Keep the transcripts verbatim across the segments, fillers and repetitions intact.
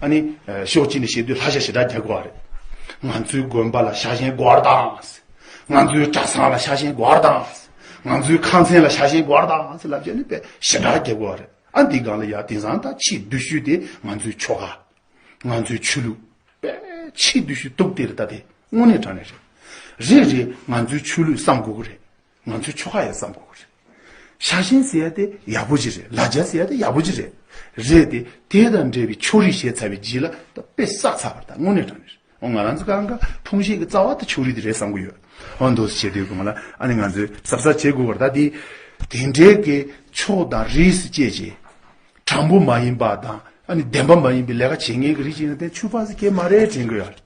ཨ་ནི་ཕྱོགས་གཅིག་ནས་བཤད་དུས་ལྷ་ཞྭ་ཞེ་དྲག་རྒྱག་གི་ཡོད་རེད། ང་ཚོའི་དགོན་པ་ལ་ཤ་ཞེན་དགོས་པ་དང་། ང་ཚོའི་གྲྭ་ཚང་ལ་ཤ་ཞེན་དགོས་པ་དང་། ང་ཚོའི་ཁང་ཚན་ལ་ཤ་ཞེན་དགོས་པ་དང་ཟེར་ལབ་བྱས་ནས་དཔེ་ཞེ་དྲག་རྒྱག་གི་ཡོད་རེད། ཨ་འདི་སྒང་ལ་ཡ་དེང་སང་ད་ཆེས་སྡུག་ཤོས་དེ་ང་ཚོའི་ཆོལ་ཁ། ང་ཚོའི་ཆོས་ལུགས། དཔེ་ཆེས་སྡུག་ཤོས་སྡུག་དེ་རེད། ད་དེ་དངོས་གནས་དྲང་གནས་རེད། རེད་རེད། ང་ཚོའི་ཆོས་ལུགས་བསམ་དགོས་ཀྱི་རེད། ང་ཚོའི་ཆོལ་ཁ་ཡང་བསམ་དགོས་ཀྱི་རེད། ཤ་ཞེན་ཟེར་ཡ་དེ་ཡག་པོ་ཅིག་རེད། ལ་རྒྱ་ཟེར་ཡ་དེ་ཡག་པོ་ཅིག་རེད། རེད་དེ། དེ་དང་འབྲེལ་བའི་ཕྱོགས་རིས་བཤད་ཚར་བའི་རྗེས་ལ་ད་དཔེ་བསགས་ཚར་བ་རེད། ད་དངོས་གནས་དྲང་གནས་རེད། འོ་ང་རང་ཚོ་གང་ག་ཕུང་བཤད་ཀྱི་རྩ་བ་དེ་ཕྱོགས་རིས་དེ་རེད་བསམ་གྱི་ཡོད། འོ་འདུག་སེ་བྱེད་དུས་གང་ལ་ཨ་ནི་ང་ཚོས་གཟབ་གཟབ་བྱེད་དགོས་པ་རེད། ད་དེ་དེ་འདྲའི་གི་ཕྱོགས་དང་རིས་སུ་བཅད་བྱས། དྲང་པོ་མ་ཡིན་པ་དང་ཨ་ནི་བདེན་པ་མ་ཡིན་པའི་ལས་ཀ་བྱེད་མཁན་གྱི་རིགས་ཅིག་ཡིན་ན་དེ་ཆོས་པ་ཟེར་གྱི་མ་རེད་དྲན་གྱི་ཡོད།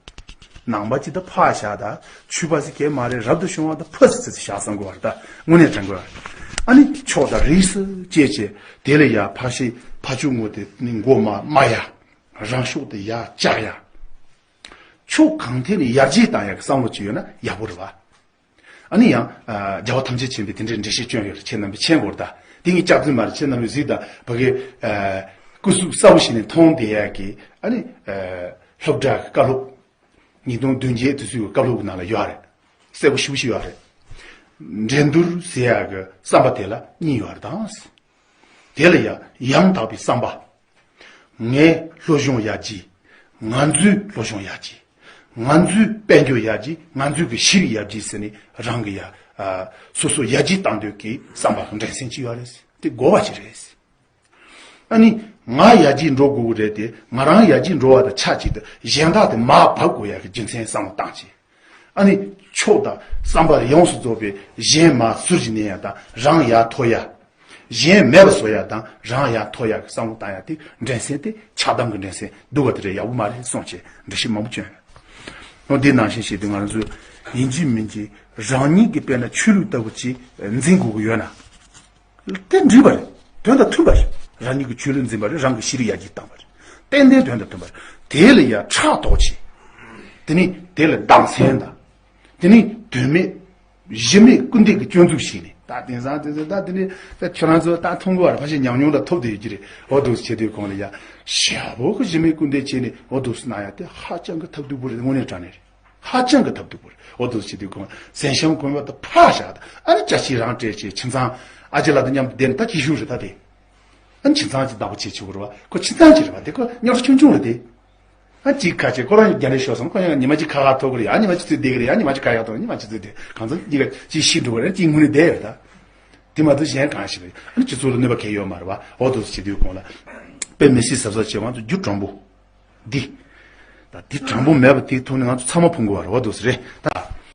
ནང་པ་ཅིག་ད་ཕར་བཞག་ད་ཆོས་པ་ཟེར་གྱི་མ་རེད། རབ་ཏུ་བྱུང་བ་ད་ཕ་ཟེར་ཟེར་བཞག་བསམ་གྱི་ཡོད་རེད། ད་དངོས་གནས་དྲན་གྱི་ཡོད་རེད། ཨ་ནི་ཕྱོགས་དང་རིས་སུ་བཅད་བྱས་དེ་ལ་ཡ་ཕར་ཤི་ཕར་ཕྱོགས་ངོ་དེ་ནི་མགོ་མ་དམའ་ཡ། རང་ཕྱོགས་དེ་ཡར་བཅག་ཡ། ཕྱོགས་གང་ཐད་ནས་ཡར་རྒྱས་བཏང་ཡག་གི་བསམ་བློ་ཅིག་ཡོད་ན་ཡག་པོ་རེད་བ། ཨ་ནི་ཡང་། ཨ། རྒྱལ་བ་ཐམས་ཅད་མཁྱེན་པས་དེ་འདྲའི་འགྲེལ་བཤད་བསྐྱོན་ཡོད་རེད། ཁྱེད་རྣམ་པས་མཁྱེན་དགོས་རེད་ད། དེ་ངས་སྐྱག་རྫུན་མ་རེད། ཁྱེད་རྣམ་པས་གཟིགས་དང་ཕ་གི། ཨ། སྐུ་གཟུགས་གསལ་པོ་ཞིག་ནས་མཐོང་བསྡད་ཡག་གི་ཨ་ནི། ཨ། སློབ་གྲྭ་གི་བཀའ་སློབ། ཉིས་སྟོང་བདུན་བརྒྱད་དུས་ཚོད་ཀྱི་བཀའ་སློབ་ཀྱི་ནང་ལ་ཡོད་རེད། གསལ་པོ་ཞེ་པོ་ཞིག་ཡོད་རེད། འགྲན་བསྡུར་ཟེར་ཡག་གི་བསམ་པ་དེ་ལ་གཉིས་ཡོད་རེད་དང་། དེ་ལ་ཡང་ཡང་དག་པའི་བསམ་པ། ངའི་སློབ་སྦྱོང་ཡར་རྒྱས། ང་ཚོའི་སློབ་སྦྱོང་ཡར་རྒྱས། ང་ཚོའི་དཔལ་འབྱོར་ཡར་རྒྱས། ང་ཚོའི་གི་ཤེས་རིག་ཡར་རྒྱས་ཟེར་ནས་རང་གི་ཡ། ཨ། སོ་སོ་ཡར་རྒྱས་བཏང་འདོད་ཀྱི་བསམ་པ་གི་འགྲན་སེམས་ཅིག་ཡོད་རེད། དེ་དགོས་པ་ཅིག་རེད། ཨ་ནི་ང་ཡར་རྒྱས་འགྲོ་དགོས་ཀྱི་རེད་དེ། ང་རང་ཡར་རྒྱས་འགྲོ་བ་དང་ཆབས་ཅིག་ཏུ་གཞན་དག་དེ་མར་བབས་དགོས་ཡག་གི་རྒྱུ་མཚན་བསམ་བློ་བཏང་བྱས། ཨ་ནི་ཕྱོགས་དང་བསམ་པ་ཡོངས་སུ་རྫོགས་པའི་གཞན་མར་ཟུར་གྱི་གནས་ཡ་དང་རང་ཡར་མཐོ་ཡ། གཞན་མེད་པ་བཟོ་ཡ་དང་རང་ཡར་མཐོ་ཡ་གི་བསམ་བློ་བཏང་ཡ་དེ་འགྲན་སེམས་དེ་ཆགས་སྡང་གི་འགྲན་སེམས་སྡུག་པ་དེ་རེད། ཡག་པོ་མ་རེད་གསུངས་བྱས་འགྲེལ་བཤད་མང་པོ་བསྐྱོན་ཡོད། འོ་འདི་ནང་བཞིན་བྱས་ཏེ་ང་རང་ཚོས་ཡིན་གཅིག་མིན་གཅིག་རང་ཉིད་ཀྱི་དཔེར་ན་ཆོས་ལུགས་ལྟ་བུ་ཅིག་འཛིན་དགོས་ཀྱི་ཡོད་ན། དེ་འགྲིག་པ་རེད། དོན་དང་མཐུན་པ་རེད། རང་ཉིད་ཀྱི་ཆོས་ལུགས་འཛིན་པ་རེད། རང་གི་ཤེས་རིག་ཡར་རྒྱས་བཏང་བ་རེད། ཏན་ཏན་དོན་དང་མཐུན་པ་རེད། དེ་ལ་ཡ་ཕྲག་དོག་བྱེད། དེ་ནི་དེ་ལ་སྡང་སེམས་དང་། དེ་ནི་དོན་མེད་གཞི་མེད་སྐུར་འདེབས་ཀྱི་སྐྱོན་འཛུགས་བྱས་ནས། ད་དེང་སང་དེ་ཚོ་ད་དེ་ནི་ད་ཁྱོད་རང་ཚོ་ད་མཐོང་གི་བར་ཕ་ཤི་ཉམས་མྱོང་ད་ཐོབ་བསྡད་ཡོད་ཀྱི་རེད། འོ་འདུག་བྱེད་དུས་གོང་ལ་ཡ་ཞེ་པོ་གི་གཞི་མེད་སྐུར་འདེབས་བྱས་ནས་འོ་འདུག་ན་ཡ་དེ་ཧ་ཅང་གི་ཐབས་སྡུག་པོ་རེད། དངོས་གནས་དྲང་གནས་རེད། ཧ་ཅང་གི་ཐབས་སྡུག་པོ་རེད། འོ་འདུག་བྱེད་དུས་གོང་གཟན་ཤམ་གོན་པ་དང་ཕར་བཞག་དང་། ཨ་ནི་ཅ་ཆས་རང་སྤྲད་བྱས་ཁྱིམ་ཚང་ཨ་ཅེ་ལགས་དང་མཉམ་དུ་བསྡད་ན་ད་སྐྱིད་ཤོས་རེད་ད་དེ། ཨ་ནི་ཁྱིམ་ཚང་གཅིག་བདག་པོ་བྱེད་ཆོག་གི་རེད་བ། ཁོ་ཁྱིམ་ཚང་གཅིག་རེད་བ། དེ་ཁོ་རྙོག་དྲ་ཆུང་ཆུང་རེད་དེ། ཨ་གཅིག་ཁ་ཆེ་ཁོ་རང་རྒྱ་ལས་ཤོར་སོང་། ཁོ་ཡང་ཉི་མ་གཅིག་ཁ་ཁ་ཐོག་གི་རེད། ཨ་ཉི་མ་གཅིག་ཚུར་བསྡད་གི་རེད། ཨ་ཉི་མ་གཅིག་ཁ་ཡག་ཐོག་ཉི་མ་གཅིག་ཚུར་བསྡད། གང་ཚོད་གཅིག་ག་གཅིག་ཤི་འགྲོ་གི་རེད། གཅིག་སྔུན་ནས་བསྡད་ཡོད་ད། དེ་མ་གཏོགས་གཞན་གང་ཞིག་རེད། ཨ་ནི་སྤྱི་ཚོགས་ལ་གནོད་པ་གང་ཡང་ཡོད་མ་རེད་བ། འོ་འདུག་བྱེད་དུས་གོང་ལ། དཔེ་མི་སྲིད་གཟབ་གཟབ་བྱེད་དགོས། ང་ཚོ་རྒྱུ་དྲང་པོ། འདི། ད་འདི་དྲང་པོ་མེད་པ་དེའི་ཐོག་ནས་ང་ཚོ་ཚང་མ་ཕུང་དགོས་པ་རེད། འོ་འདུག་སེ་རེད་ད།